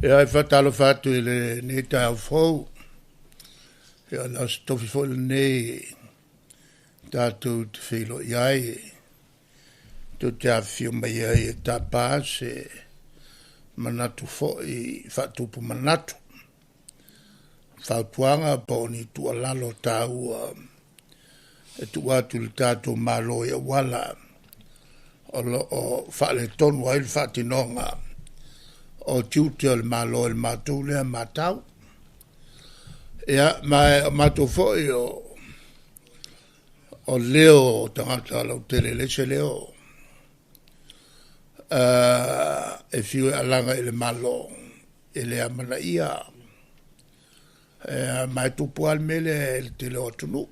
Ia, e faatalofa atu i lenei taeao fou, ia na o se tofi foi lenei tatou te feiloai ai, tou te afifio mai ai e tapa se manatu foi faatupu manatu, fautuaga po o ni tuualalo taua e tuu atu i le tatou Malo i auala o lo o faaletonu ai le faatinoga o tiute o le Malo i le matou lea matau. Ia, ma o matou foi o leo o tagata lautele e leai se leo, e fiu e alaga i le Malo, e le amanaia. Ma e tupu lava le mea lea i le tele o atunuu.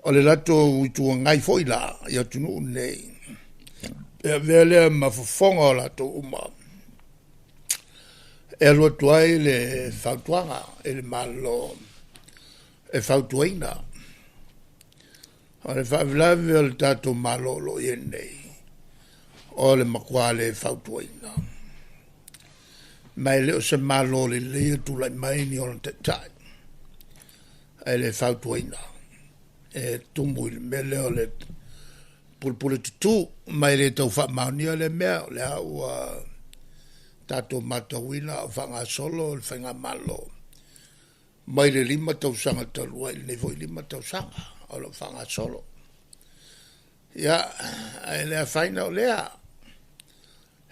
O le latou Itu Agai foi la i atunuu nei, e avea lea ma fofoga o latou uma e alu atu ai le fautuaga i le Malo e fautuaina. O le faalavelave o le tatou Malo o lo o i ai nei, o le matua le fautuaina. Ma e le o se Malo lelei e tulai mai ni ona taitai ae le fautuaina. E tumu i le mea lea o le pulepuletutu ma e le tau faamaonia lea mea, o lea ua tatou matauina a o faagasolo le Faigamalo mai le 5 tausaga talu ai i lenei foi 5 tausaga o lo o faagasolo. Ia, ae le afaina o lea,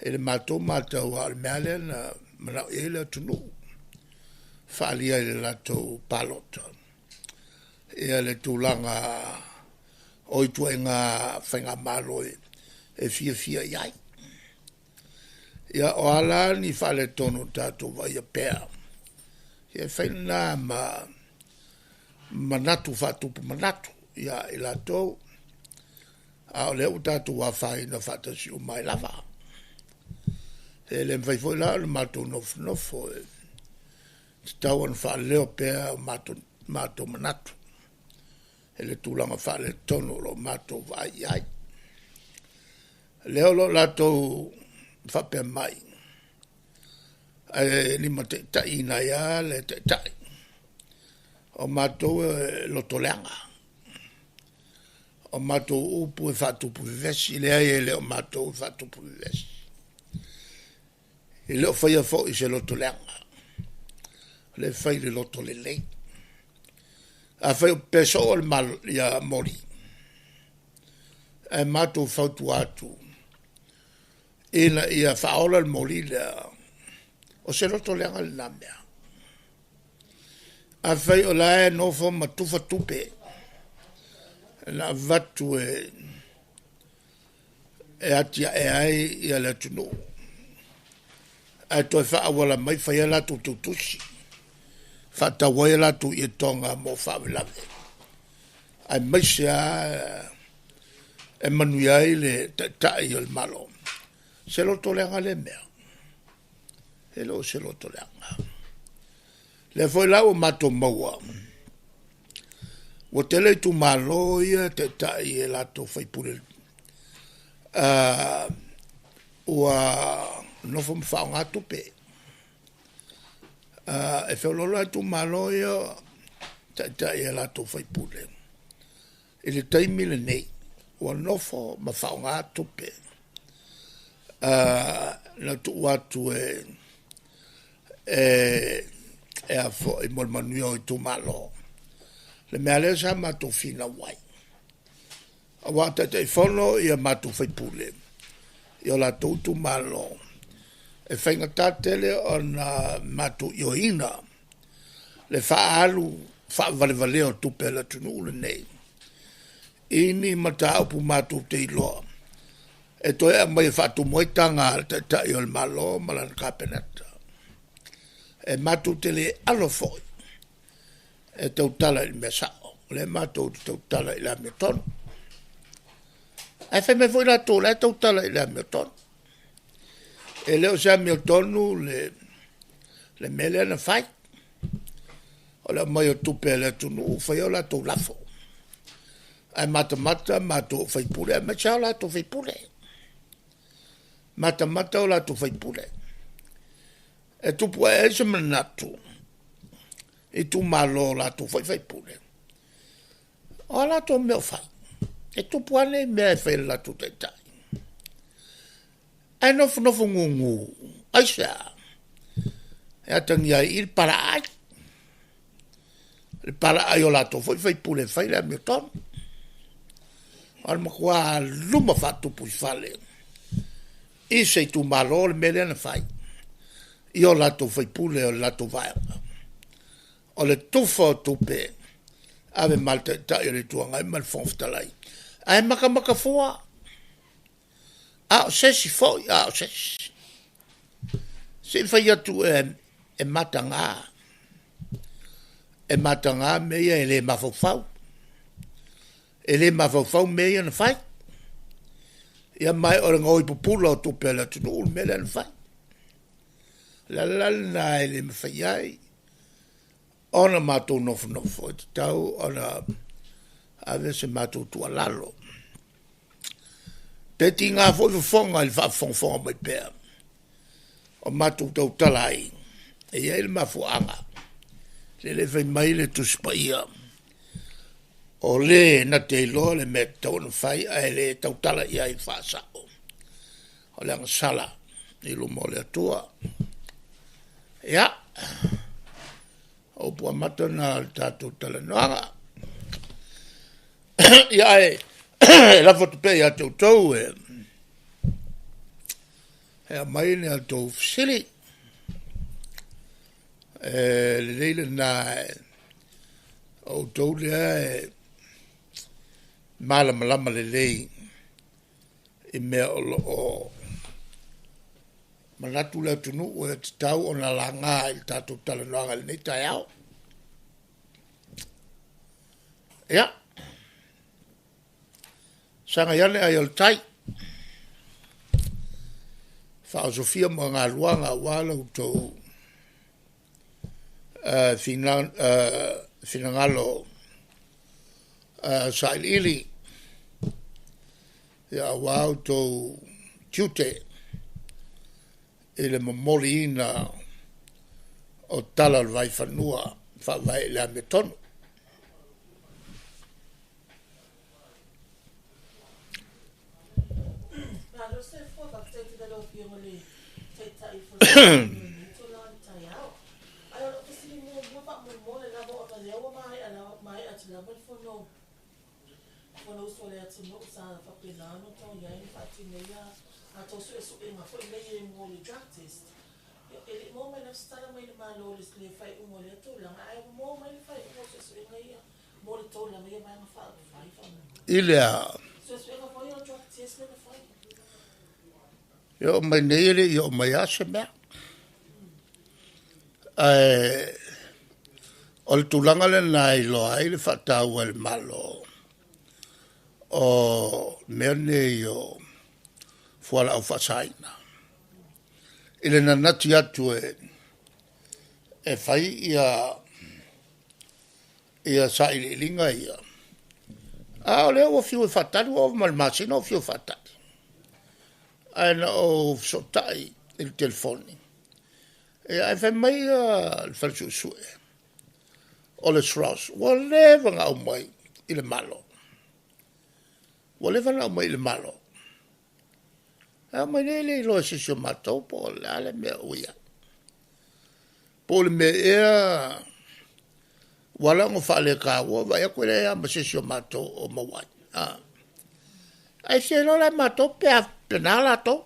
i le matou matau aua o le mea lava lea na manao i ai le atunuu, faaalia i le latou palota le tulaga o ituaiga Faigamalo e fiafia i ai. Ia, o a la ni faaletonu ua tatou vaaia pea, ia e fai lena ma manatu faatupu manatu ia i latou, a o lea ua tatou afaina faatasi uma ai lava. E le mafai foi la ona matou nofonofo, e tatau ona faaleo pea o matou manatu i le tulaga faaletonu o lo o matou vaai i ai. O lea o lo o latou faapea mai, ae limataitaiina ai lava le Taitai, o matou e loto leaga, o matou upu e faatupu vevesi. E leai e le o matou e faatupu vevesi, e le o faia foi i se loto leaga, o lea e fai i le loto lelei. Afai o pepe soo moli, ae matou fautua atu ina ia faaola le moli lea, o se loto leaga lena mea. Afai o la e nofo ma tufa tupe na avatu e atiae ai le atunuu, ae toe faaauala mai fai a latou teutusi, faatau ai a latou ietoga mo faalavelave, aemaise lava e manuia ai le Taitai o le Malo. O se loto leaga lea mea? E le o se loto leaga. O lea foi la ua matou maua, ua tele itumalo ia e taitai e latou sui usufono ua nonofo ma faaaoga tupe. E feoloolo lava itumalo ia o taitai e latou sui usufono i le taimi lenei, ua nofo ma faaaoga tupe na tuu atu mo le manuia o itumalo. Le mea lava lea sa matou finau ai, aua o Taitaifono a matou sui usufono i o latou itumalo, e faigata tele ona matou ioeina le faaalu faavalevalea o tupe a le atunuu lenei i ni mataupu matou te iloa e toe aumai e faatumu ai taga a le Taitai o le Malo ma lana Kapeneta. E matou te le alo foi e tautala i le mea sao, o lea matou te tautala i le amiotonu. Ae fai mai foi latou o la e tautala i le amiotonu. E le o se amiotonu le mea lea na fai, o le aumai o tupe a le atunuu fai ai a latou lafo, ae matamata matou o sui usufono aemaise lava o latou sui usufono, matamata o latou sui usufono. E tupu ae ai se manatu i itumalo o latou foi faipule, o a latou mea o fai? E tupu lava nei mea e fai e le latou taitai. Ae nofonofo gugu, aisea? E atagia ai i i le palaai, le palaai o latou foi faipule e fai le amiotonu. O le matua luma faatupu i fale i se itumalo le mea lea na fai i o latou faipule o le latou vaega. O le tufa o tupe, ave ma le Taitai o le Itu Agai ma le Fofoga Fetalai, ae matamata fua, a o se isi foi, a o se isi. Se i fai atu ea e mataga, e mataga mea ia e le mafaufau, e le mafaufau mea ia na fai. Ia ma o le gaoi pupula o tupe a le atunuu le mea lea na fai. O le ala la lena e le mafai ai ona matou nofonofo, e tatau ona ave se matou tuualalo. Pe tiga foi fofoga i le faafogafoga mai pea o matou tautala ai, e i ai le mafuaaga. O lea e fai mai le Tusi Paia, o le na te iloa le mea e tatau ona fai ae le tautala i ai faasao, o le agasala i luma o le Atua. Ia, o upu amata na o le tatou talanoaga. Ia ae lafo atu pea ia te outou e aumai ni a outou fesili. E lelei lena, o outou lea e malamalama lelei i mea o lo o manatu le atunuu e tatau ona laga i le tatou talanoaga i lenei taeao. Ia, sagai ane ai o le tai, faaosofia moegaluaga aua lo outou finagalo sailiili, aua outou tiute i le momoliina o tala o le vaifanua e faavae i le amiotonu. Malo le soifua, faafetai tele i lau Afioga i le Taitai foi o lenei itula o le taeao. Ae o lau fesili muamua faamolemole lava ona o lea ua maea lava, maea atu lava le fono Fonousu a le atunuu sa faapena ona outou i ai ma faatino ai a outou suesuega foi nei mo le drug test. E le i maua mai lava se tala mai le Malo i le faaiuga o lea tulaga, ae ua maua mai le faaiuga o suesuega ia mo le tou lava ia Vaega Faaupufai faamolemole? I le a? Suesuega foi ia o drug test lea na fai. E oo mai nei e le i oo mai lava se mea. Ae o le tulaga lena e iloa ai le faataua e le Malo o mea nei o fualaau faasaina i le nanati atu e fai ia sailiiliga ia, a o lea ua fiu e faatali, ua ova ma le masina o fiu e faatali. Ae na ou fesootai i le telefoni, ae fai mai le fale suesue o le SROS ua leva ona aumai i le Malo, ua leva ona aumai i le Malo. Ae oo mai nei e le iloa e se isi o matou po o le a le mea ua i ai. Po o le mea ea ua ala ona faaletaua, vaai atu e leai lava ma se isi o matou o maua ai. Ae fia iloa la e matou pe a pe na latou.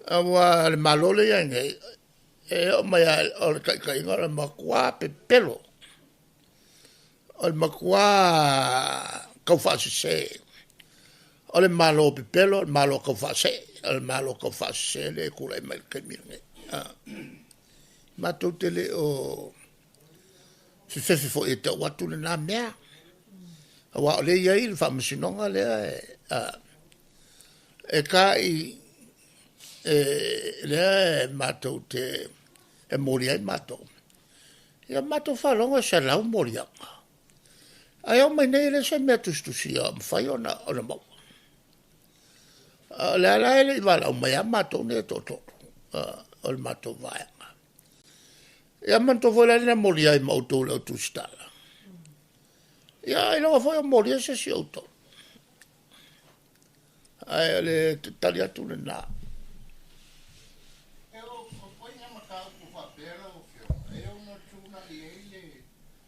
Aua o le Malo lea e i ai nei, e oo mai lava o le taitaiga o le matua pepelo, o le matua taufaasese. O le Malo pepelo, o le Malo taufaasee, o le Malo taufaasese lea e tulai mai i le taimi lenei. Matou te le o fefefe foi e tau atu lena mea, aua o lea e i ai le Faamasinoga lea e tai, lea e matou te, e molia ai matou. Ia matou faalogo e 100 moliaga, ae oo mai nei e leai se mea tusitusia o mafai ona maua. O lea la e le i valaau mai ia matou nei e toatolu. o le matou vaega. Ia manatua foi la le na molia ai ma outou le au tusitala. Ia ailoga foi o molia se isi o outou. Ae o le tali atu lena. E o ituaiga mataupu faapea lau Afioga, e ono tuunai ai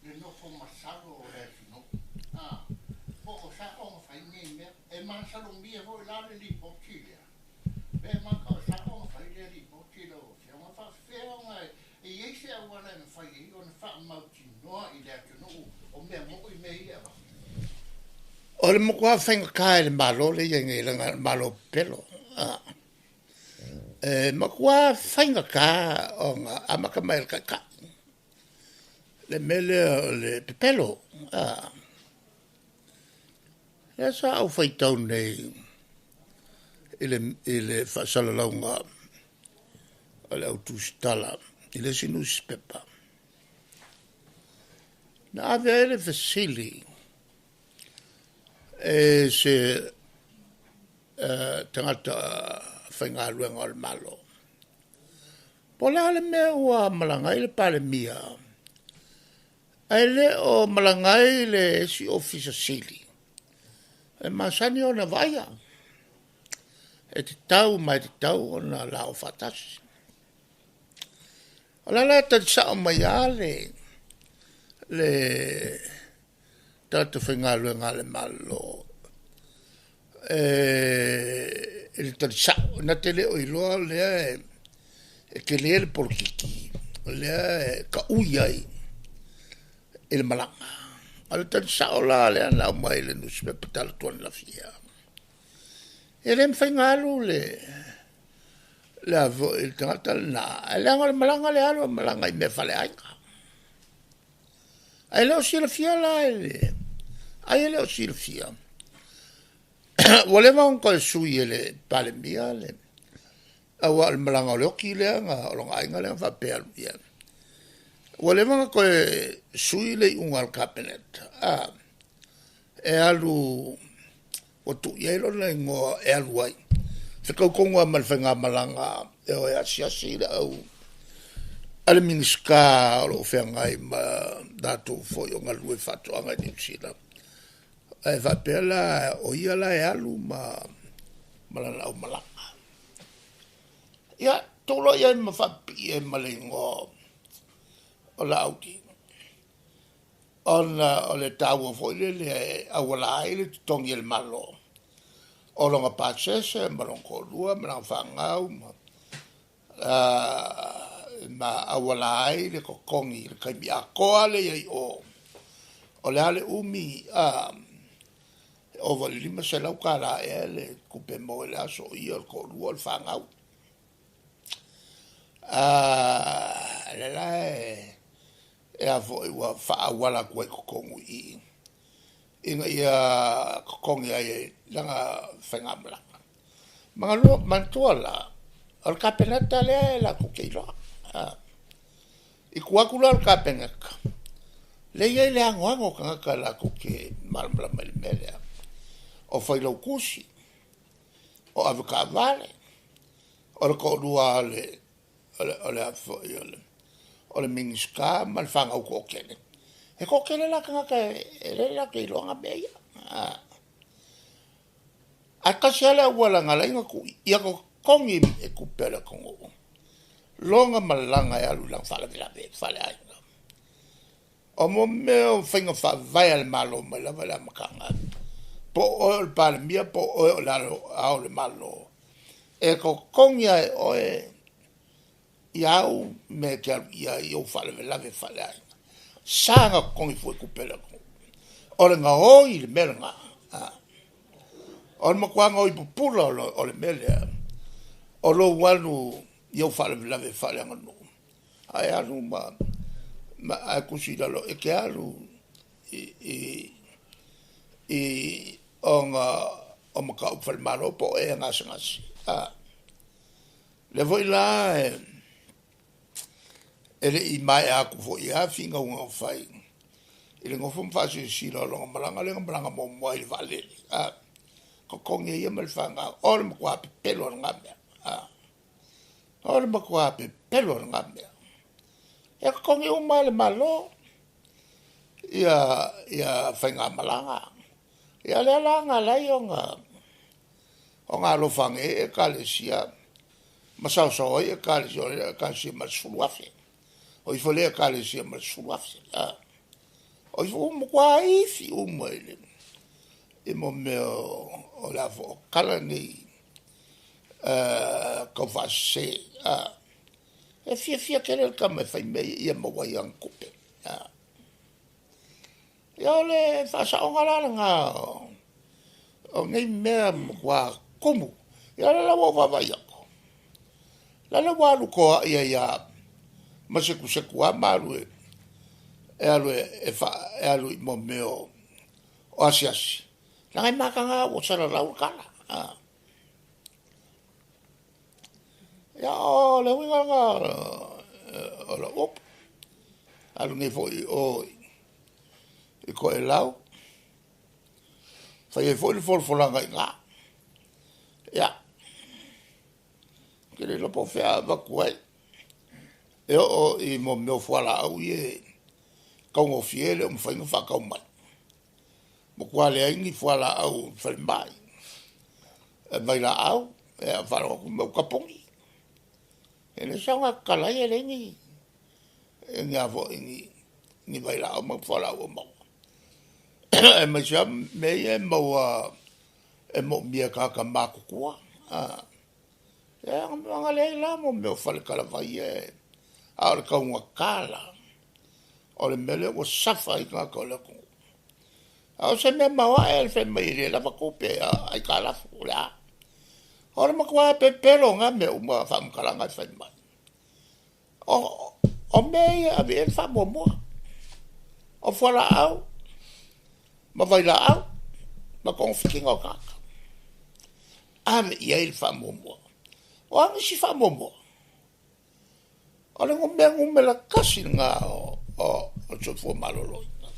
le nofo masalo o le atunuu, po o sao ona fai nei mea. E masalomia foi la le lipoti lea, pe mata o sao ona fai lea lipoti lau Afioga. E faapefea ona e i ai se auala e mafai ai ona faamautinoa i le atunuu o mea moni mea ia e avatu? O le matua faigata i le Malo lea e i ai nei, leaga o le Malo pepelo. E matua faigata ona amata mai e le Taitai le mea lea o le pepelo. Lea sa ou faitau nei i le faasalalauga a le au tusitala i le isi nusipepa, na ave ai le fesili e se tagata faigaluega o le Malo, po o le a le mea ua malaga ai le Palemia ae le o malaga ai le isi Ofisa Sili e masani ona vaaia, e tatau ma e tatau ona o la o faatasi. O la la e tali sao mai lava le tagata faigaluega a le Malo i le tali sao, na te le o iloa lea e tele le polokiki o lea e taui ai i le malaga. A o le tali sao la lea na aumai i le nusipepa talaatu ananafi ea, e le mafai ona alu le a foi le tagata lena, ae leaga o le malaga lea e alu o le malaga i mea faaleaiga. Ae le o silafia la e le, ai e le o silafia ua leva ona toe sui e le Palemia le, aua o le malaga o le oti lea na, o lona aiga lea na faapea e alu i ai. Ua leva ona toe sui le iuga a le Kapeneta e alu, ua tuu i ai lona igoa e alu ai, fetau tonu lava ma le faigamalaga e o e asiasi le au a le Minisita o lo o feagai ma latou foi o galulue faatoaga i Niu Sila. Ae faapea la o ia la e alu ma lana aumalaga. Ia, tuu loa i ai ma faapipii i ai ma le igoa o Laauli, ona o le taua foi lele e auala ai le totogi e le Malo o lona pasese ma lona toalua ma lana fanau ma ma auala ai le totogi i le taimi atoa lea e i ai i o, o le a le umi e ova i le $500 ea le tupe e maua i le aso o ia o le toalua o le fanau. Lea la e a foi ua faaauala atu ai i totonu i i ina ia totogi ai e lana faigamalaga. Manatua la, o le Kapeneta lea e latou te iloa. I tua atu la o le Kapeneta, lea e i ai le anoano o tagata latou te malamalama i le mea lea. O Failautusi, o avetaavale, o le toalua o le a foi o le Minisita ma le fanau toatele. E toatele la tagata e lea latou te iloa mea ia. Ae tasi lava le auala na ala ai ona tuu ia totogi e tupe a le atunuu lona malaga e alu i lana faalavelave faaleaiga. O mo mea o faiga faavae a le Malo mai lava i le amataga, po o oe o le Palemia po o oe o le Ao o le Malo, e totogi lava e oe ia au mea e te alu i ai i ou faalavelave faaleaiga. E sa ona totogi fua i tupe a le atunuu. O le gaoi i le mea lena, o le matua gaoi pupula o le mea lea, o lou alu i ou faalavelave faaleaganuu, ae alu ma ae tusi i lalo e te alu i ona o mataupu faale-Malo po o e gasegase. Lea foi la e le i maea atu foi lava finauga na fai i le nofo ma faasilasila o lona malaga lea na malaga muamua ai i le vaalele, totogi e ia ma le fanau. O le matua pepelo lava o lena mea. O le matua pepelo o lena mea. E totogi uma e le Malo ia faigamalaga. Ia lea la na ala ai ona ona alofa ane ai Ekalesia ma saosao ai Ekalesia, o le Ekalesia ma le 10,000. O ifo lea Ekalesia ma le 10,000. O ifo ua matua ifi uma i le i mo mea o le a foi o tala nei tau faasese. E fiafia tele le tama e fai mea ia ia maua ai ana tupe. Ia o le faasaoga la lena o nei mea matua tumu. Ia o lea la ua ou vaavaai atu, lale ua alu toai ai lava ma setusetu lava ma alu e alu e alu i mo mea o asiasi, leaga e mataga ua salalau le tala. Ia o le uiga lena o lau upu. Alu nei foi i o i Toelau, fai ai foi le folafolaga i ina. Ia, ou te le iloa po o fea a avatu ai, e oo i mo mea o fualaau ia e taugofie e le o mafai ona faatau mai. Matua leai ni fualaau i le falemai, vailaau, ia faalogo atu fai mai ua tapuni. E leai se aoga e tatala ai e leai ni ni a foi ni vailaau ma ni fualaau o maua. Aemaise lava mea ia e maua e moomia e tagata matutua. Ia ona leai la mo mea o faletalavai ia, a o le taugata la o le mea lea ua suffer ai tagata o le atunuu. A o se mea maoae le fai mai e le lava tupe aitalafu o le a? O le matua pepelo o na mea uma faamatalaga e fai mai. O mea ia e ave i ai le faamuamua, o fualaau ma vailaau ma togafitiga o tagata. Ave i ai le faamuamua. O a nisi faamuamua? O le mea numera tasi lena o le soifua maloloina.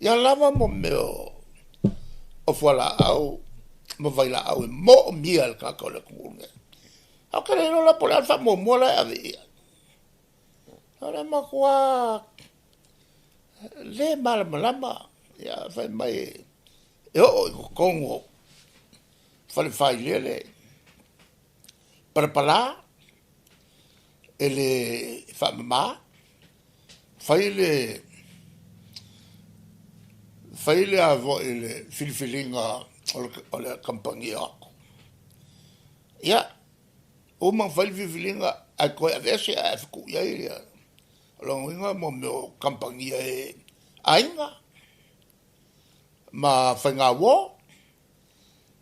Ia lava mo mea o fualaau ma vailaau e moomia e le tagata o le atunuu lenei. Ae ou te le iloa la po o le a le faamuamua la e ave i ai. O le matua le malamalama, ia fai mai e oo i totonu o fale failele palapala e le faamama, fai le fai le a foi le filifiliga o le kamupani e o atu. Ia, uma ona fai le filifiliga ae toe aveese ae tuu i ai ia o lona uiga mo mea o kamupani e aiga ma faigauo.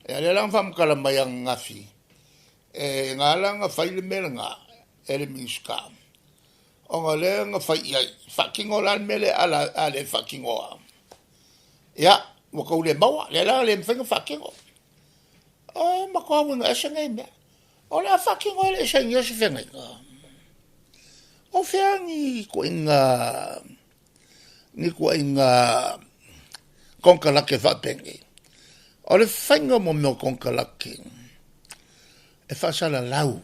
Ia lea la na faamatala mai ananafi e na ala ona fai le mea lena e le Minisita, ona lea na fai i ai, faatino la le mea lea a le faatinoa, ia ua tou le maua, lea la le mafai ona faatino. E matua uiga ese nei mea. O le a faatino e le i sainia se feagaiga. O fea ni ituaiga konekarate faapenei? O le faiga o mea o konekarate e faasalalau,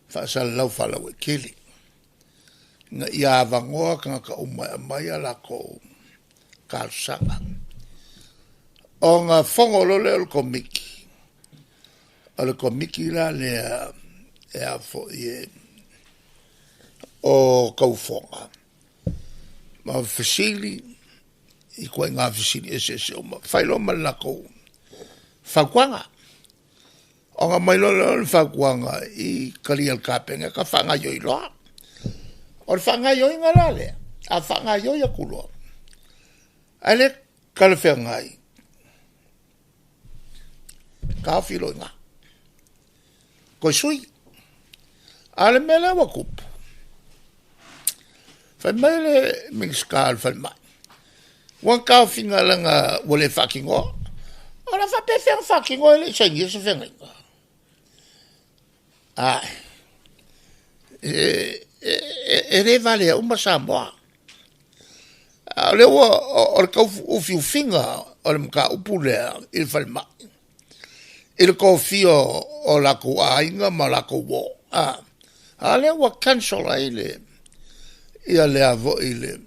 faasalalau faalauaitele, ina ia avanoa tagata uma e aumai a latou talosaga. Ona fono loa lea o le komiti, o le komiti la lea e a foi e o taufoga ma fesili ituaiga fesili eseese uma, fai loa ma le latou fautuaga. Ona aumai loa lea o le fautuaga i talia e le Kapeneta faagaoioi loa. O le faagaoioiga la lea, a faagaoioi atu loa, ae le talafeagai, taofi loa i ina, toe sui. A o le mea lea ua tupu, fai mai le Minisita o le Falemai, ua na taofiga leaga ua le faatinoa. O le a faapefea ona faatino e le i sainia se feagaiga? Ae, e le valea uma Samoa. A o lea ua, o le tau ufiufiga o le mataupu lea i le falemai. i le kofia o lakou aiga ma lakou uo, a a lea ua cancel ai le ia le a foi le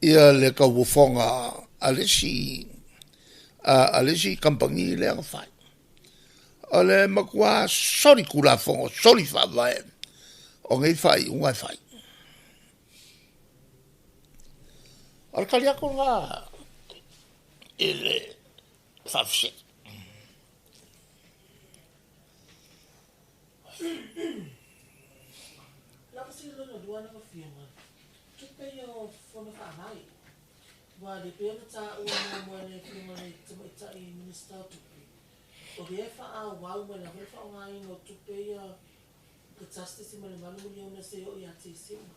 ia le tauofoga a le isi a le isi kamupani lea na fai. O le matua soli tulafono, soli faavae o nei faaiuga e fai. O le tali atu lena i le faafesili. Lau fesili lona lua lau Afioga, tupe ia o Fono Faavae, ua le pei ona taua muamua e le Afioga i le Tamaitai Minisita o Tupe, o lea e faaauau mai lava le faaaogaina o tupe ia le $1.8 miliona seia oo ia Tesema.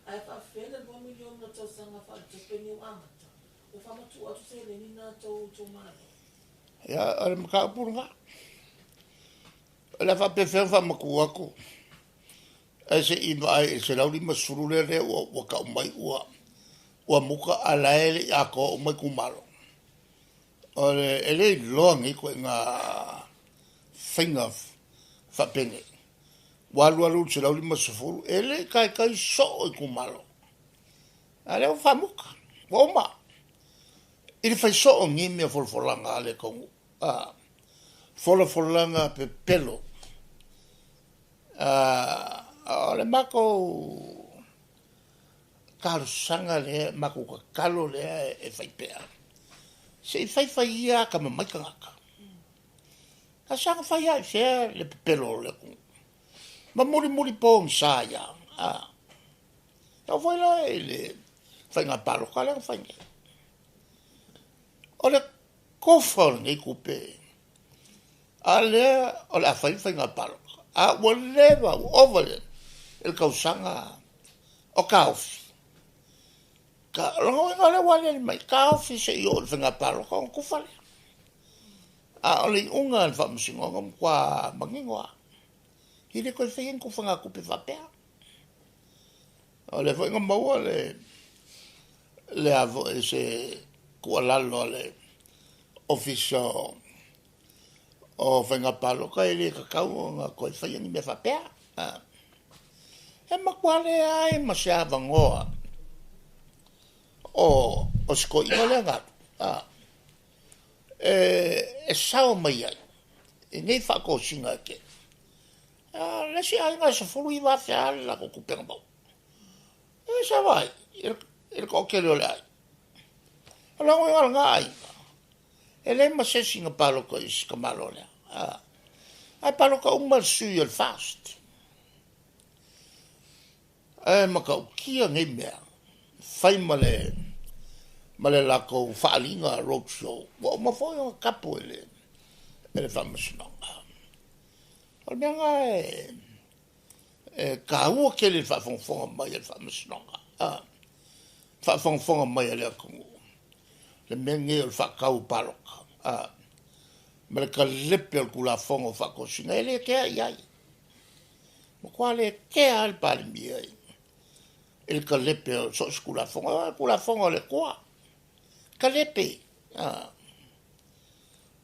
Ae faafefea le $2 miliona tausaga faaletupe lenei ua amata, ua faamatuu atu seleni na a outou itumalo? Ia, o le mataupu lena. O le a faapefea ona faamatuu atu ae se i vaai i le 150 lea lea ua ua tau mai ua ua muta a o la e le i atoa uma itumalo. O le e le iloa nei ituaiga faiga faapenei. Ua alu alu i le 150 e le i taitai soo itumalo. A o lea ua faamuta, ua uma i le fai soo o nei mea folafolaga a le taunuu. A folafolaga pepelo. A o le matou talosaga lea, matou tatalo lea e fai pea, se i fai fai ia atamamai tagata. Ae saga fai lava i fea le pepelo o le atunuu ma mulimuli pogisa ai lava. A e oo foi la i le faiga palota lea na fai nei. O le tofa o lenei tupe, a lea o le a fai le faiga palota, a ua leva, ua ova i le tausaga o taofi. O lona uiga o lea ua aliali mai, taofi se i oo i le faiga palota ona tufa lea. A o le iuga a le faamasinoga ua matua manino lava, e le toe faia ni tufagatupe faapea. O lea foi na maua le le a foi se tuualalo a le Ofisa o Faiga Palota e le tatau ona toe faia ni mea faapea. E matua leai ma se avanoa o si toeaina lea na alu e sao mai ai i nei faatosina e tele. A o le isi aiga e 19,000 lava le latou tupe na maua. E sao ai i le toatele o le aiga. O lona uiga o lena aiga, e leai ma se isi na palota i si tamaloa lea. Ae palota uma le sui o le FAST. Ae matautia nei mea, fai ma le ma le latou faaaliga road show, ua uma foi ona tapu e le faamasinoga. O le mea lena e taua tele i le faafogafoga mai a le faamasinoga, faafogafoga mai a le atunuu, le mea lenei o le faatau o palota, ma le talepe o le Tulafono o Faatosina, e le kea i ai. Matua le kea lava le Palemia i le talepe o so o se Tulafono, o le Tulafono a le Atua, talepe.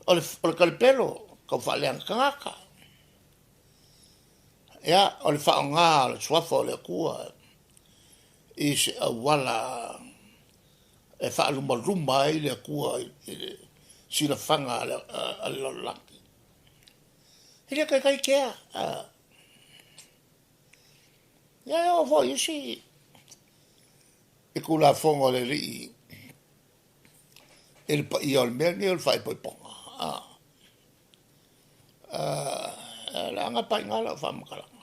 O le talepelo, tau faaleaga tagata. Ia, o le faaaoga o le suafa o le Atua i se auala e faalumaluma ai le Atua i le silafaga a le lalolagi. E le taitai kea. Ia, e oo foi i isi i Tulafono a le Alii i le paia o le mea lenei o le faaipoipoga. O le a gapa ai i ina lau faamatalaga.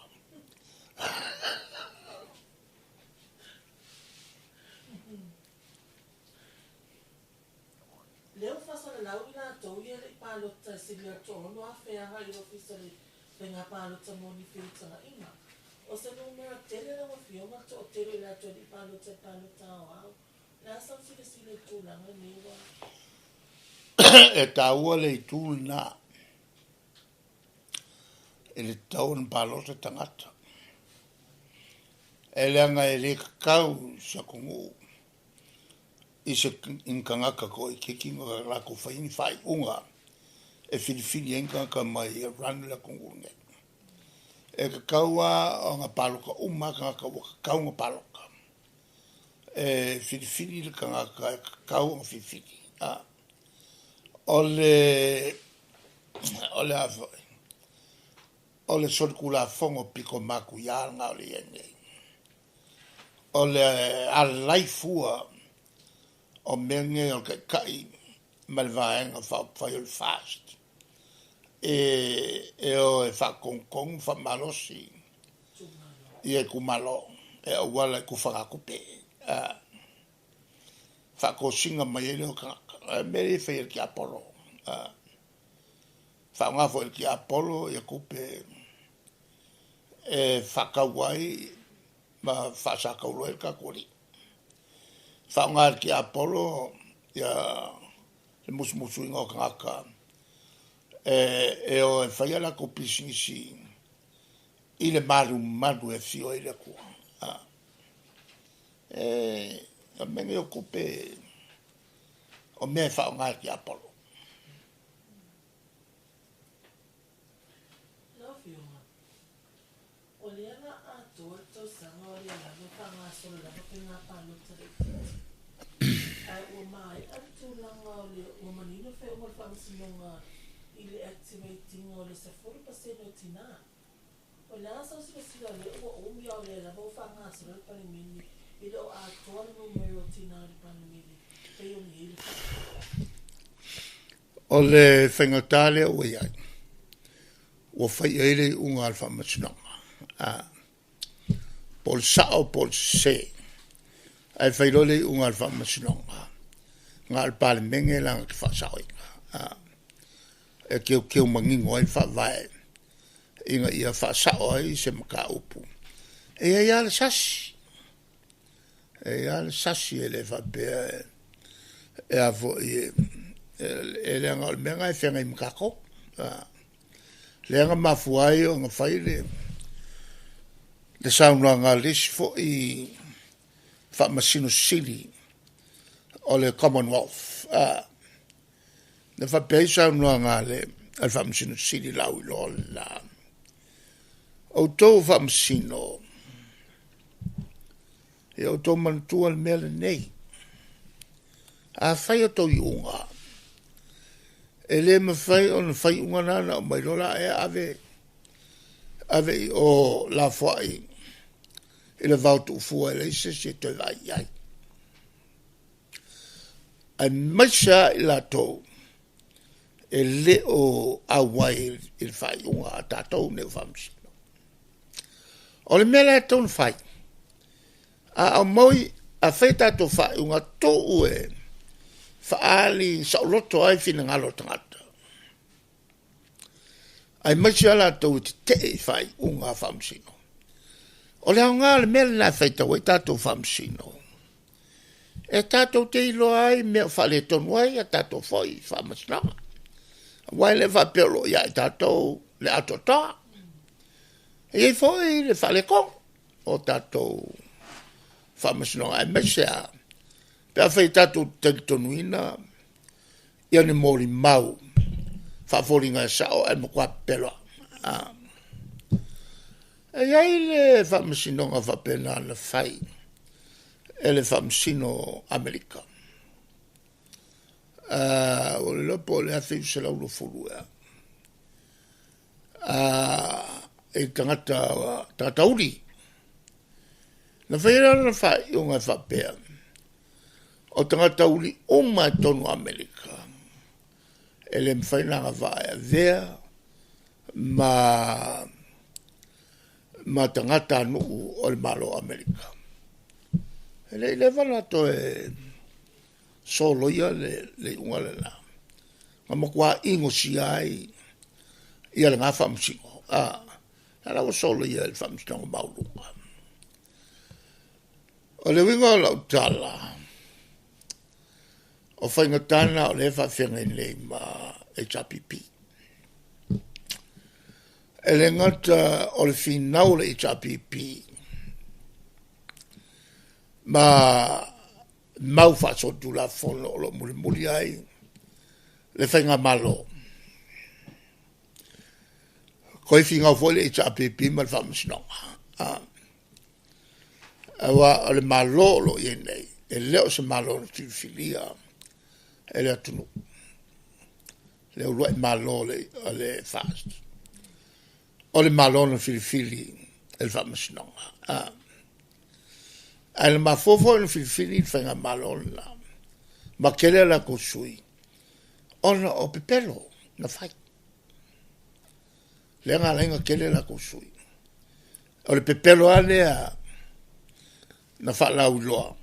Lea ua faasalalau i latou ia e le i palota e sili atu o 6,000 agai i le Ofisa o le Faiga Palota mo ni feutagaiga. O se numera tele lau Afioga le toatele o i latou e le i palota i le palota aoao. O le a sau silasila i le tulaga lenei ua. E taua le itu lena i le tatau ona palota tagata. E leaga e le tatau se atunuu i se tagata toaitiiti ona latou faia ni faaiuga. e filifili ai ni tagata mai e run le atunuu lenei. E tatau lava ona palota uma lava tagata ua tatau ona palota. E filifili le tagata e tatau ona filifili. O le o le a foi o le solitulafono pito matuia lena o le i ai nei. O le alai fua o mea nei o le taitai ma le vaega faaupufai o le FAST e o e faatonutonu ma faamalosi ia itumalo e auala i tufagatupe faatosina mai ai lea o tagata. O le mea lea e fai e le tiapolo, faaaoga foi e le tiapolo ia tupe e faatau ai ma faasataulo ai le tatou alii. Faaaoga e le tiapolo ia le musumusuina o tagata e o e fai a latou pisinisi i le malumalu e afio ai le Atua. O mea nei o tupe o mea e faaaoga e le tiapolo. Lau Afioga, o lea la atoa le tausaga o lea lava e faagasolo lava faiga palota laitiiti, ae ua maea le tulaga o le ua manino le faaiuga o le Faamasinoga i le activate ina o le 10% o tina. O le a sau silasila o lea ua umi a o lea lava ua faagasolo le Palemene e le o atoa le numera o tina i le Palemene pei ona i ai le faaiuga. O le faigata lea ua i ai, ua fai i ai le iuga a le Faamasinoga, po o le sao po o le sese, ae fai loa le iuga a le Faamasinoga, na o le Palemene lana te faasaoina, e teuteu manino ai le Faavae ina ia faasao ai se mataupu. E i ai lava le sasi, e i ai lava le sasi e le faapea e a foi e leaga o le mea lena e feagai ma tatou. Lea na mafua ai ona fai le saunoaga a le isi foi Faamasino Sili o le Commonwealth, na faapea ai saunoaga a le Faamasino Sili lauiloa lela, outou o Faamasino, ia outou manatua le mea lenei, afai outou iuga, e le mafai ona fai iuga na ona aumai loa la ea ave ave i o lafoai i le vao tuufua e leai se isi e toe vaai i ai. Aemaise lava i latou e le o auai i le faaiuga a tatou nei o Faamasino. O le mea la e tatau ona fai, a aumai, a fai tatou faaiuga, tuu e faaali saoloto ai finagalo o tagata, aemaise lava latou e tetee i faaiuga a Faamasino. O le aoga o le mea lena e faitau ai tatou Faamasino, e tatou te iloa ai mea o faaletonu ai a tatou foi faamasinoga. Aua e le faapea o lo o ia i tatou le atoatoa. E i ai foi le faaletonu o tatou faamasinoga, aemaise lava pe afai tatou te talitonuina ia ni molimau faafoliga e sao ae matua pepelo lava. E i ai le faamasinoga faapena na fai e le Faamasino Amerika. Ua le iloa po o le 1920 ea. I tagata, tagata uli. Na fai ai lana faaiuga e faapea, o tagata uli uma i totonu o Amerika, e le mafai ona agavaa e avea ma tagatanuu o le Malo o Amerika. E le i leva ona toe soloia le iuga lena, na matua inosia ai ia lena faamasino, a la ua soloia e le Faamasinoga Maualuga. O le uiga o lau tala, o faigata lena o lea e faafeagai nei ma HRPP. E le gata o le finau o le HRPP ma mau faasolitulafono o lo o mulimuli ai le faigamalo. Toe finau foi le HRPP ma le Faamasinoga. Aua o le Malo o lo o i ai nei, e le o se Malo na filifilia e le atunuu, le uluai Malo o le FAST, o le Malo na filifili e le Faamasinoga. Ae na mafua foi ona filifili le Faigamalo lena ma tele a latou sui ona o pepelo na fai, lea na ala ai ona tele latou sui. O le pepelo lava lea na faalauiloa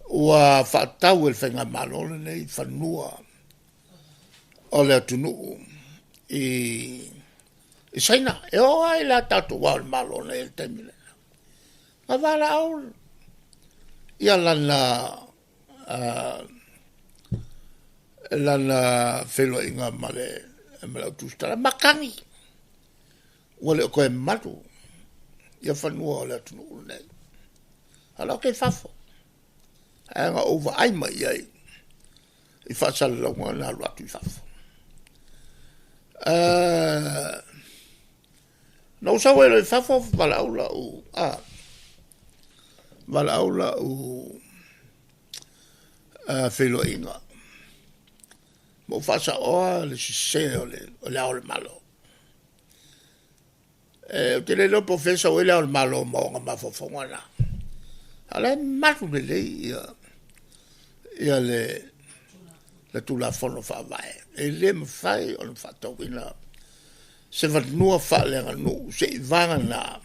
ua faatau e le Faigamalo lenei fanua o le atunuu i Saina. E oo lava i le tatou Ao o le Malo na i ai i le taimi lena, na valaau ia lana feiloaiga ma le au tusitala, matagi ua le o toe malu ia fanua o le atunuu lenei. A o la ou te i fafo, ae na ou vaai mai i ai i faasalalauga na alu atu i fafo. Na ou sau ai loa i fafo valaau lau feiloaiga ma ou faasaoa le sese o le Ao o le Malo. Ou te le iloa po o fea e sau ai le Ao o le Malo ma ona mafaufauga na, a o la e malu lelei le Tulafono Faavae, e le mafai ona faatauina se fanua faaleaganuu seiavagana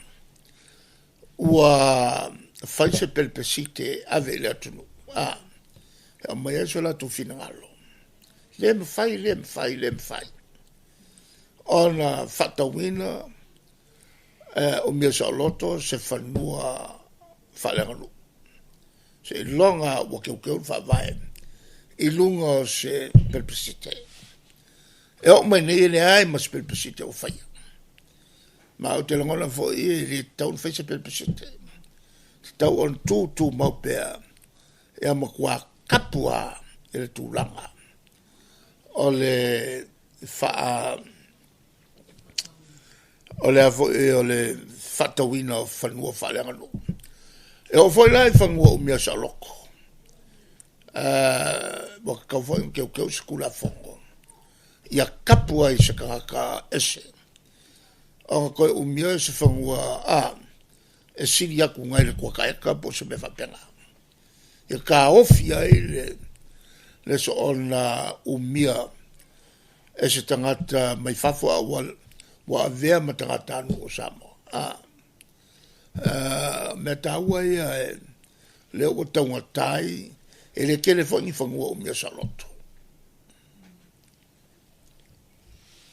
ua fai se pelepesite e ave i le atunuu e aumai ai so latou finagalo. E le mafai, le mafai, le mafai ona faatauina umia saoloto se fanua faaleaganuu seiloga ua teuteu le Faavae i luga o se pelepesite. E oo mai nei e leai ma se pelepesite o faia, ma ou te lagona foi e le tatau ona fai se pelepesite, e tatau ona tutumau pea ia matua tapu lava i le tulaga o le o le a foi o le faatauina o fanua faaleaganuu. E oo foi la i fanua umia saoloto, ua tatau foi ona teuteu se Tulafono ia tapu ai i se tagata ese ona toe umia se fanua e sili atu nai le kuata eka po o se mea faapena, ia taofi ai le soona umia e se tagata mai fafo a ua avea ma tagatanuu o Samoa. O mea taua ia lea ua taugata ai, e le tele foi ni fanua umia saoloto.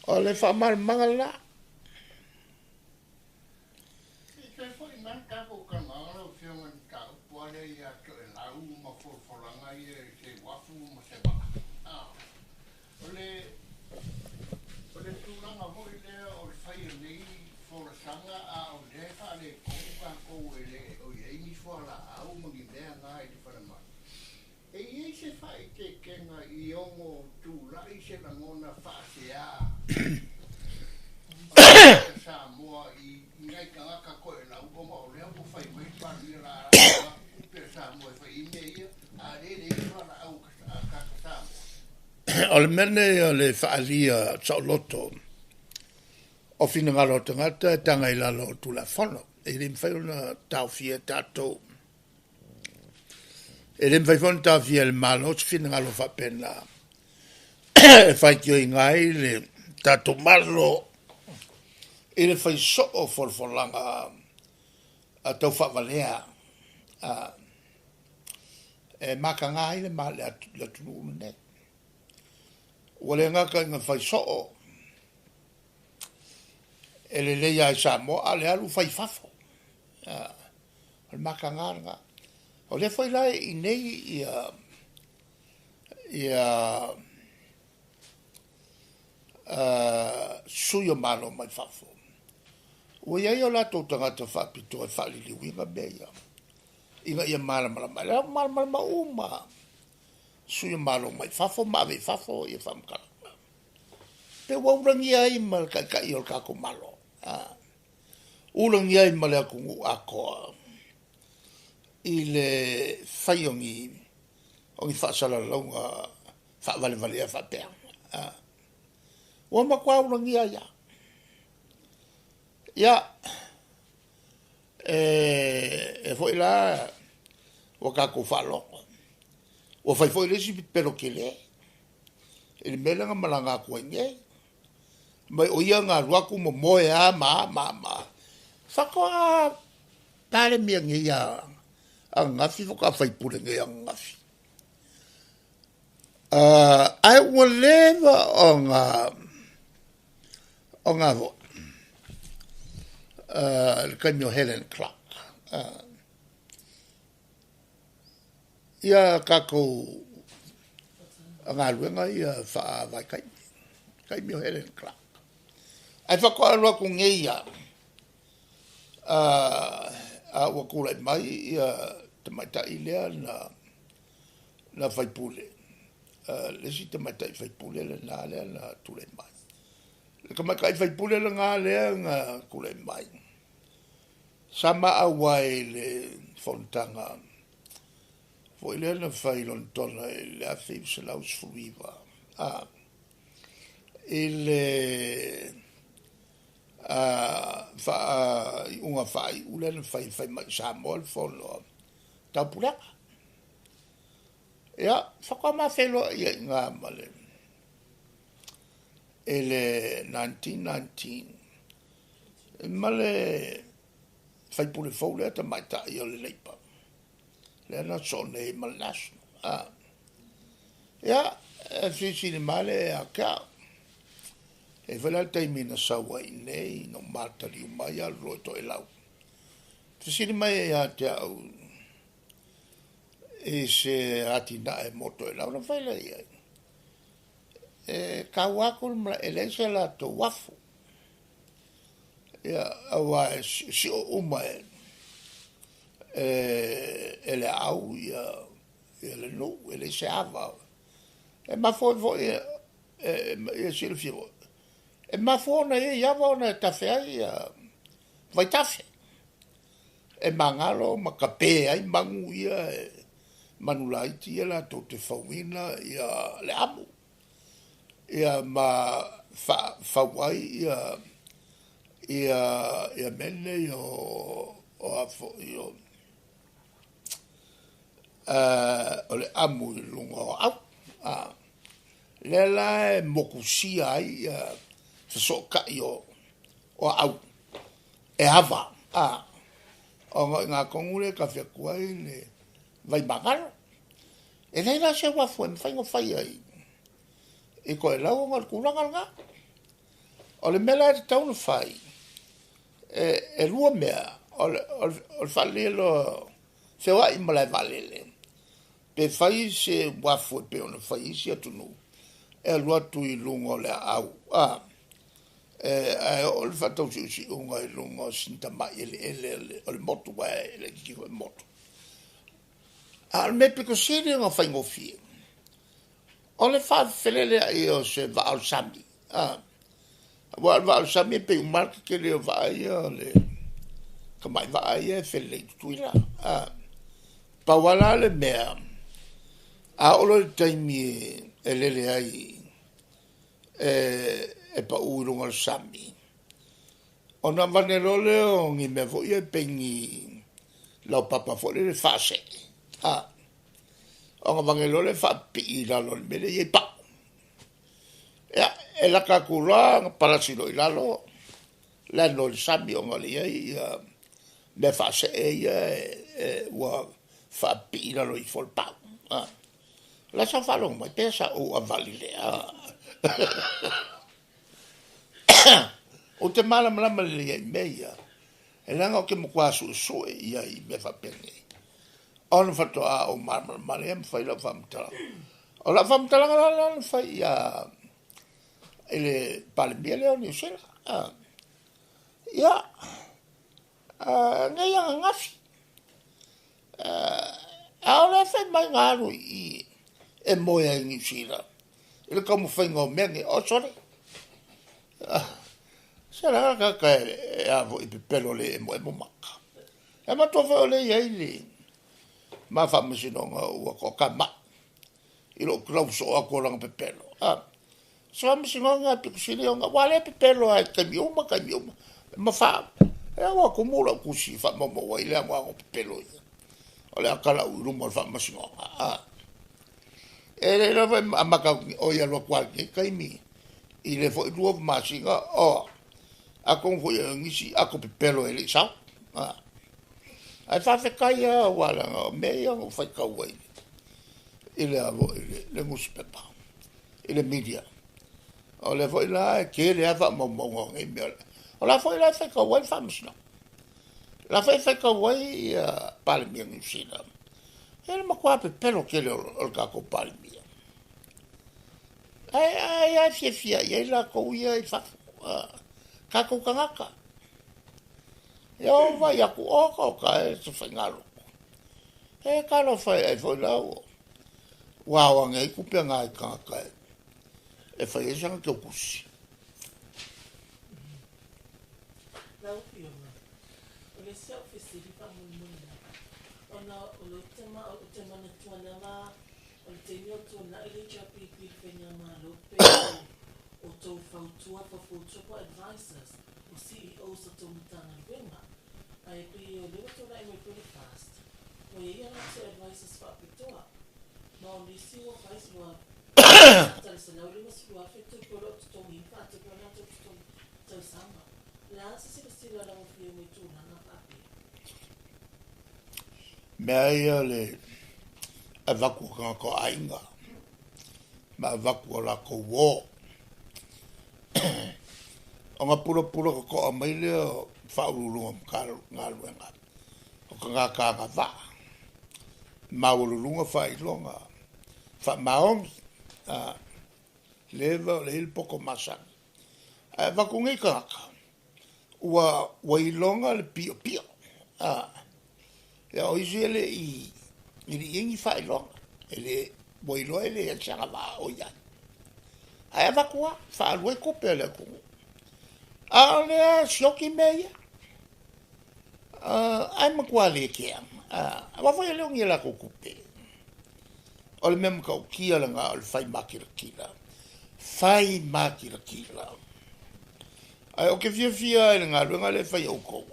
O le faamalamalamaga lena. Se i toe foi mai le tatou talanoaga lau Afioga i le mataupu lava lea ia Toelau ma folafolaga ia i se uafu ma se vaa. O le, o le tulaga foi lea o le fai o nei folasaga a o lea e faaletonu tatou e le o i ai ni fualaau ma ni mea na i le falemai. E i ai se faaeteetega i ono tulai se lagona faasea o le tagata Samoa i nai tagata toelau ona o lea ua fai mai le Palemia o le a avatu tupe a Samoa e fai ai mea ia, a o lea e leai ni fualaau a tagata Samoa? O le mea lenei o le faaalia saoloto o finagalo o tagata e taga i lalo o le Tulafono. E le mafai ona taofia e tatou, e le mafai foi ona taofia e le Malo se finagalo faapena e faitioina ai le tatou Malo i le fai soo o folafolaga taufaavalea e mataga ai le atunuu lenei. Ua le gata ina fai soo e lelei lava i Samoa, a o le alu fai i fafo. O le mataga lena. O lea foi la e i inei sui o Malo mai fafo, ua i ai o latou tagata faapitoa e faaliliuina mea ia, ina ia malamalama. O la ua malamalama uma sui o Malo mai fafo ma ave i fafo ia faamatalaga. Pe ua ulagia ai ma le Taitai o le tatou Malo, ulagia ai ma le atunuu atoa i le fai o ni faasalalauga faavalevalea faapea. Ua matua ulagia ai lava. Ia, e foi la ua tatou faalogo, ua fai foi le isi pepelo tele i le mea lea na malaga atu ai nei, ma o ia na alu atu momoe lava ma a ma a ma a. Faatoa Palemia nei ananafi faatoa faipule nei ananafi. Ae ua leva ona foi le taimi o Helen Clark, ia tatou galuega ia faavaitaimi, taimi o Helen Clark. Ae faatoa alu atu nei lava, a ua tulai mai ia tamaitai lea na faipule, le isi tamaitai faipule lena lea na tulai mai. Le tamaitai faipule lena lea na tulai mai, sa ma auai i le fonotaga foi lea na fai i Lonetona i le 1919, i le faaiuga faaiu lea na fai, fai mai i Samoa le fono a Taupulega. Ia, faatoa ma feiloai ai i ina ma le i le 1919 ma le faipule fou lea tamaitai o le Labour, lea na sosoo nei ma le National. Ia, e fesilisili mai lea ia te au, e i ai foi la le taimi na sau ai i inei na ou mataliu mai alu loa i Toelau. Fesili mai ai ia te au i se atinae mo Toelau, ona fai lea i ai, e taua atu le malae, e leai se latou uafu. Ia, aua e sio uma e le aau ia le nuu, e leai se ava. E mafua ai foi, ia silafia foi, e mafua ona i ai ava ona e tafe ai ia vaitafe. E magalo ma tape ai manu ia, manu laiti ia latou te fauina ia le amu. Ia ma fau ai ia ia mea nei o a foi o le amu i luga o aau. Lea la e motusia ai ia fesootai o aau e ava, ona o i ina tonu lea e tafe atu ai le vaimagalo. E leai la se uafu e mafai ona faia i Toelau ona o le tulaga lena. O le mea la e tatau ona fai, e lua mea, o le faaleleia loa feoai malae vaalele, pe fai se uafu e pei ona fai e isi atunuu, e alu atu i luga o le aau, ae oo le faatausiusiuga i luga o sina tamai eleele o le motu, aua e laitiiti foi le motu. A o le mea pito sili ona faigofie, o le faafeleleai o se vaa o le sami, aua o le vaa o le sami e pei uma lava le tetele o vaa ia o le tamai vaa ia e felelei i Tutuila. Pau lava la le mea, a oo loa i le taimi e lele ai e pau i luga o le sami, ona avane loa lea o ni mea foi ia pei ni laupapa foi lele faasee, ona avane loa lea faapipii i lalo o le mea lea e i ai pau. Ia, e lata atu loa ona palasi loa i lalo, lalo o le sami ona o lea e i ai ia mea faasee ia ua faapipii i lalo ifo o le pau. O le a sau faalogo mai pe sa ou avali lea. Ou te malamalama lelei ai i mea ia, e leaga ou te matua suesue i ai i mea faapenei, ona faatoa ou malamalama lea ma fai lau faamatalaga. O lau faamatalaga la lea na fai ia i le Palemia lea o Niu Sila. Ia, nei ananafi, a o lea fai mai na alu i i e moe ai i Niu Sila i le taumafaiga o mea nei, oh sorry. Se la ka e a foi pepelo le emo emo maka. E matua foi o le i ai le ma faamasinoga ua toatamai i lou talauso atu o lana pepelo. Se faamasinoga pito sili ona ua le pepelo ai taimi uma taimi uma. Ma fa e ua tumu lau tusi faamaumau ai le anoano pepelo ia. O le a talau i luma o le faamasinoga. E le lava amata o ia alu atu lava i lenei taimi i le foi 2 masina o atonu foi o nisi ato pepelo e le i sao. Ae faafetai lava aua leaga o mea ia na ou faitau ai i le le nusipepa i le media. O lea foi la e tele lava faamaumauga o nei mea. O la foi la e faitau ai le faamasinoga. La foi e faitau ai ia Palemia Niu Sila. E le matua pepelo tele o le tatou Palemia. Ae ai ai fiafia i ai latou ia i fafo. Tatou tagata. Ia o vai atu o ka o ka e se faigalotu. E talofa e ai foi la ua ua ao ane ai tupe na i tagata e fai ai sana teutusi. Lau Afioga, o le isi au fesili faamolemole lava, ona o lea ou te manatua lava o le taimi o tuanai le HRPP i le faigamalo pei o tou fautua, faufautua po o advisors, o CEOs o tou Matagaluega. Ae pei o lea ua tulai mai foi le FAST, ua i ai a latou advisors faapitoa. Ma o nisi ua fai ua amata i le $150,000 tupe o lo o totogiina faatupe o latou totogi tausaga. O le a se silasila lau Afioga i tulaga faapea? Mea ia le avatu o tagata o aiga ma avatu o latou uō. Ona pulapula totoa mai lea o faauluuluga o Matagaluega o tagata agavaa, maualuluga faailoga faamaoni, leva o le i ai le poto masani. Ae avatu nei tagata ua ua iloga le piopio. Ia o isi e le i i le i ai ni faailoga, e le ua iloa e leai se agavaa o i ai. Ae avatu lava, faaalu ai tupe a le atunuu. A o lea sioki mea ia. Ae matua le kea. Aua foi e le o ni a latou tupe. O le mea matautia lena o le fai makilatila. Fai makilatila. Ae ou te fiafia i le galuega lea e fai e outou.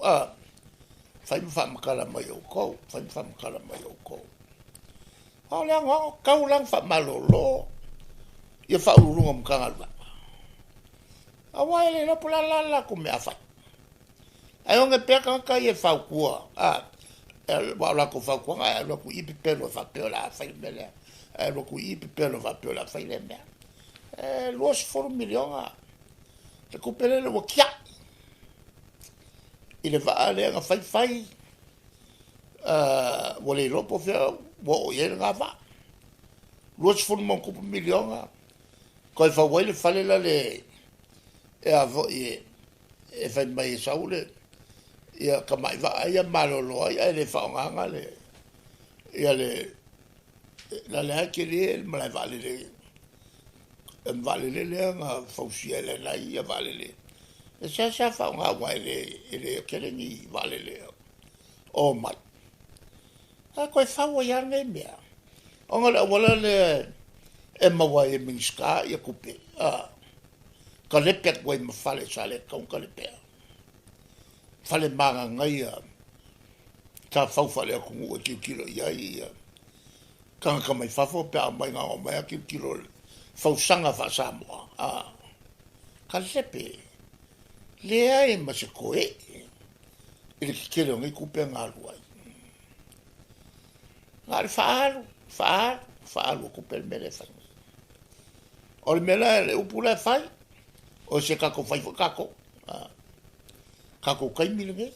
Fai ma faamatala mai e outou. Fai ma faamatala mai e outou. A o le anoano, tau la ona faamalolo ia faauluuluga o Matagaluega. Aua e le iloa po o le a la le latou mea a fai. Ae oge pea tagata ia e fautua. Aua o latou fautuaga e alu atu i i pepelo e faapea o le a fai le mea lea. Ae alu atu i i pepelo e faapea o le a fai lea mea. E 20 miliona le tupe lele ua tiai i le vaa lea na faifai ua le iloa po o fea ua oo i ai lena vaa. 20+ miliona toe fau ai le fale la le e a foi e fai mai e sau le ia tamai vaa ia malolo ai ae le faaaogaina le ia le la le a tele le malae vaalele vaalele lea na fausia e lanai ia vaalele. E seasea faaaoga aua e le tele ni vaalele o mai. Ae toe fau ai lava lenei mea. Ona o le auala lea e maua ai e Minisita ia tupe. Talepe atu ai ma fale sa le tatau ona talepea. Fale magagaia sa fau faaleatunuu e tilotilo i ai ia tagata mai fafo pe a omai na ona omai lava tilotilo i le fausaga faa-Samoa. Talepe, leai ma se koee i le tetele o nei tupe na alu ai. Na o le faaalu, faaalu, faaalu o tupe le mea lea e fai nei. O le mea la, le upu la e fai, o se tatou fai foi tatou. Tatou taimi lenei.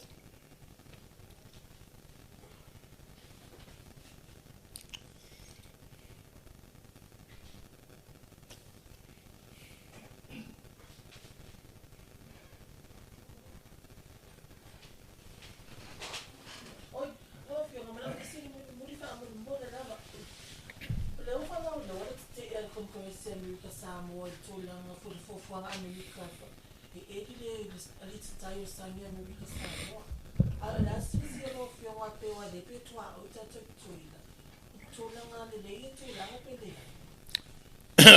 Oi, lau Afioga, ma lau fesili mulimuli faamolemole lava. O lea ua faalaulaua le tetee a le Konekarese a Amerika Samoa i le tulaga foi le fuafuaga a Amerika E eli le alititai o le Sami Amerika Samoa. Ae o le a se silasila lau Afioga a pei aua lea pei e tuaoi tatou i Tutuila i tulaga lelei ia tulaga pe leai?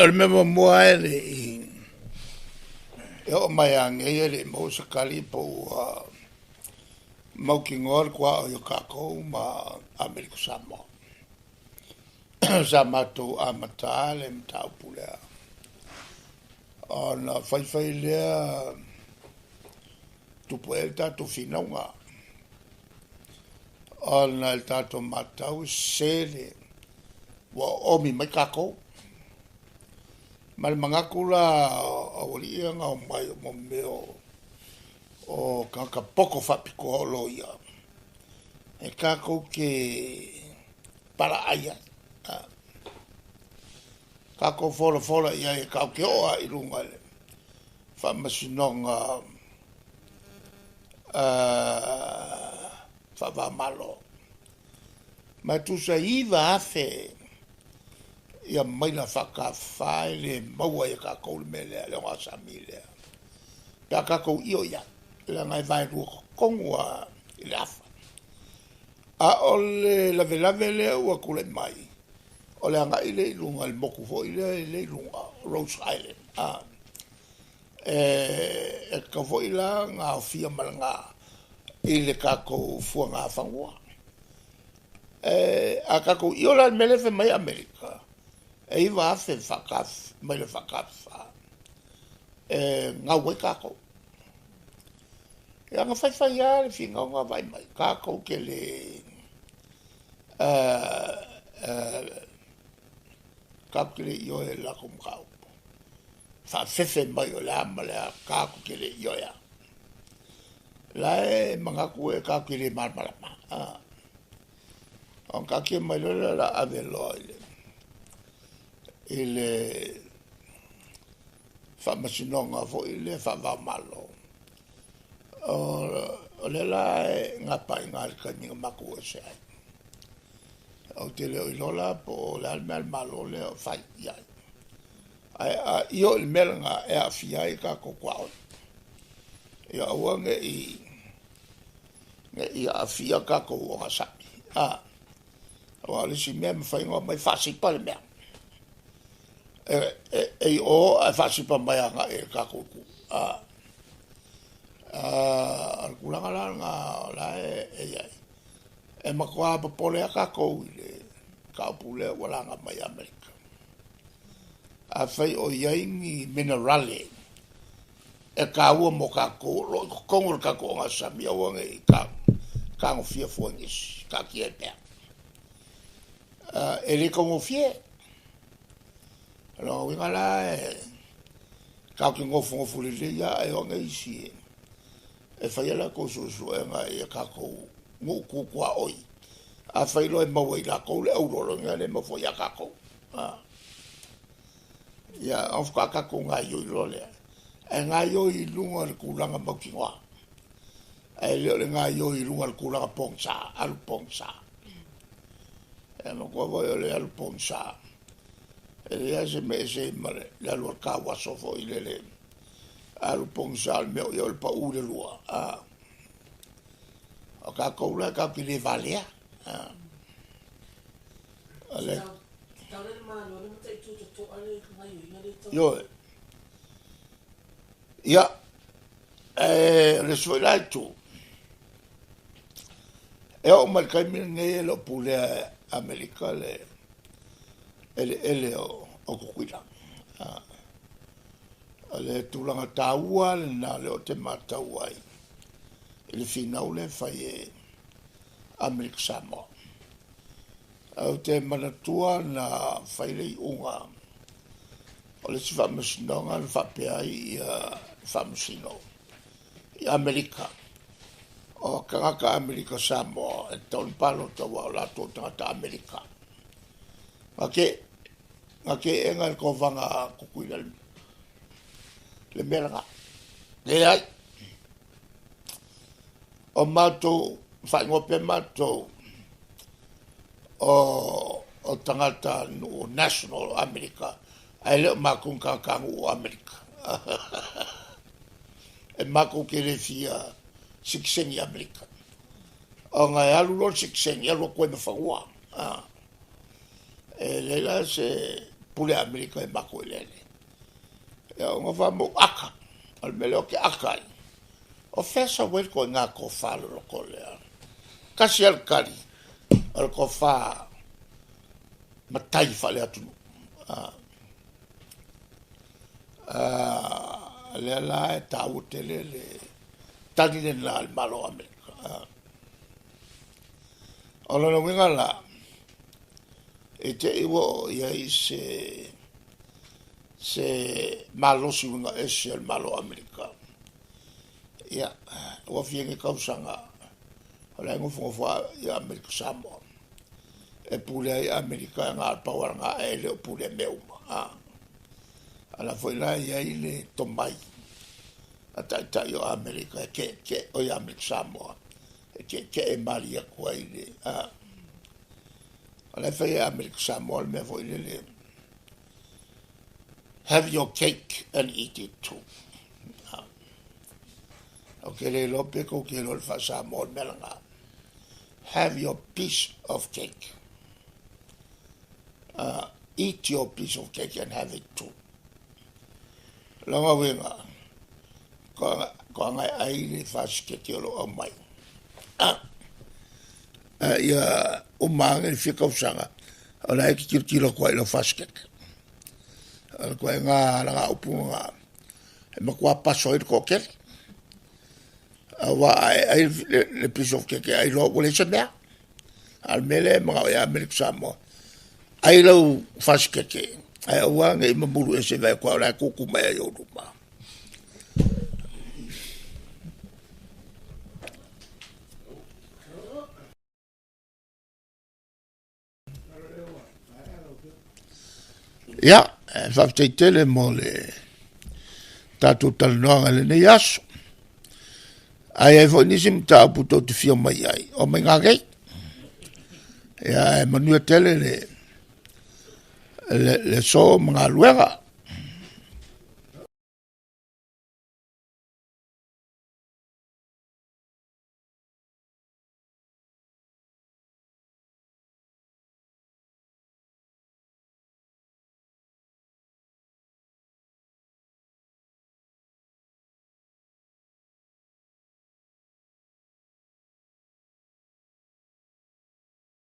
O le mea muamua e le i e oo mai a nei e le i maua se tali po ua mautinoa le tuaoi o tatou ma Amerika Samoa. Sa matou amata le mataupu lea ona faifai lea tupu ai le tatou finauga ona i le tatou matau e sese le ua oomi mai tatou. Ma le manatu la o aualii ia na omai o mea o tagata poto faapitoa o loia e tatou te palaai ai. Tatou folafola i ai e tatou te oo lava i luga i le faamasinoga faava-o-Malo. Ma e tusa e 9,000 ia maila faatafafa e le maua ai e tatou le mea lea, le ogasami lea. Pe a tatou io i ai, leaga e vaelua totonu lava i le afa. A o le lavelave lea ua tulai mai, o le agai lea i luga i le motu foi lea i luga, Rhodes Island. E tatau foi la ona aofia ma lena i le tatou fuagafanua. A tatou io la i le mea lea e fai mai Amerika, e 9,000 maila faatafafa e gau ai tatou. Ia na faifai lava le finauga vaai mai, tatou te le tatou te le ioe i le latou mataupu. Faafefe mai o le a ma le a, tatou te le ioe lava. La e manatu e tatou te le malamalama. Ona taatia mai loa lea o le a ave loa i le faamasinoga foi lea faava-o-Malo. O lea la e gapaina i le taimi na matou o ese ai. Ou te le o iloa la po o le a le mea a le Malo lea o fai i ai. Ae a io i le mea lena e aafia ai tatou tuaoi. Ia aua ne i aafia tatou ogasami. Aua o le isi mea e mafai ona omai faasipa le mea. E i o ae faasipa mai agai i le tatou itu. O le tulaga la lena o la e i ai. E matua popole lava tatou i le mataupu lea ua laga mai e Amerika. Afai o i ai ni minerale e taua mo tatou o lo o i totonu o le tatou ogasami, aua ne i tagofia fua e nisi, taatia ai pea. E le taugofie. O lona uiga la e tatou te nofonofo lelei lava ae o age isi e fai a latou suesuega i a tatou nuu tu tuaoi. Afai loa e maua e i latou le auro, lona uiga e le maua foi ia tatou. Ia, ona faatoa tatou gaoioi loa lea. Ae gaoioi i luga o le tulaga mautinoa. Ae le o le gaoioi i luga o le tulaga pogisa, alu pogisa. E manatua foi o le alu pogisa, e leai lava se mea e ese ai ma le alu a le tauaso foi lele. Alu pogisa o le mea o i ai o le pau i le lua. O tatou la tatou te le valea. Ioe. Ia, o le isi foi la itu, e oo mai le taimi lenei e le o pulea e Amerika le eleele o Tutuila. O le tulaga taua lena lea ou te matau ai i le finau lea e fai e Amerika Samoa. Ou te manatua na fai le iuga o le isi faamasinoga na faapea ai ia faamasino i Amerika. O tagata Amerika Samoa e tatau ona palota aua o latou tagata Amerika. Na teena e le kovana a Tutuila le mea lena. Leai. O matou, faaigoa pea matou o tagata nuu national o Amerika, ae le o matou ni tagata nuu o Amerika. E matou te le fia sitiseni Amerika. Ona e alu loa le sitiseni, alu atu ai ma fanua. E leai la se pule a Amerika i matou eleele. Ia ona faamou aka, o le mea lea ou te aka ai. O fea sau ai le ituaiga tofa loloto lea? Tasi lava le tali, o le tofa matai faale-atunuu. Lea la e taua tele le tali lena a le Malo o Amerika. O lona uiga la, i te i ua oo i ai se se malosi uiga ese o le Malo o Amerika, ia, ua fia nei tausaga o la e nofonofo lava ia Amerika Samoa. E pule ai Amerika e na o le pau lava lena ae le o pulea mea uma. A la foi la e i ai le tomai a taitai o Amerika e ke'eke'e, oi Amerika Samoa e ke'eke'e malie atu ai le a. O la e fai e Amerika Samoa le mea foi lele, have your cake and eat it too. Ou te le iloa pe tou te iloa le faa-Samoa o le mea lena. Have your piece of cake. Eat your piece of cake and have it too. Lona uiga, toaga e ai le fasikeke o lo o aumai. Ia uma ane le fia tausaga, o la e te tilotilo atu ai i lau fasikeke. O le ituaiga alagaupu lena e matua paso ai le toatele. Aua a e ai le piece of cake e ai loa ua leai se mea. A o le mea lea e manao ia Amerika Samoa, ai lau fasikeke, ae aua ne i mamulu ese vae atu o la e tutu mai ai ou luma. Ia, e faafetai tele mo le tatou talanoaga i lenei aso. A i ai foi nisi mataupu tou te fia mai ai, o mai gagei. Ia, e manuia tele le, le, le so ma galuega.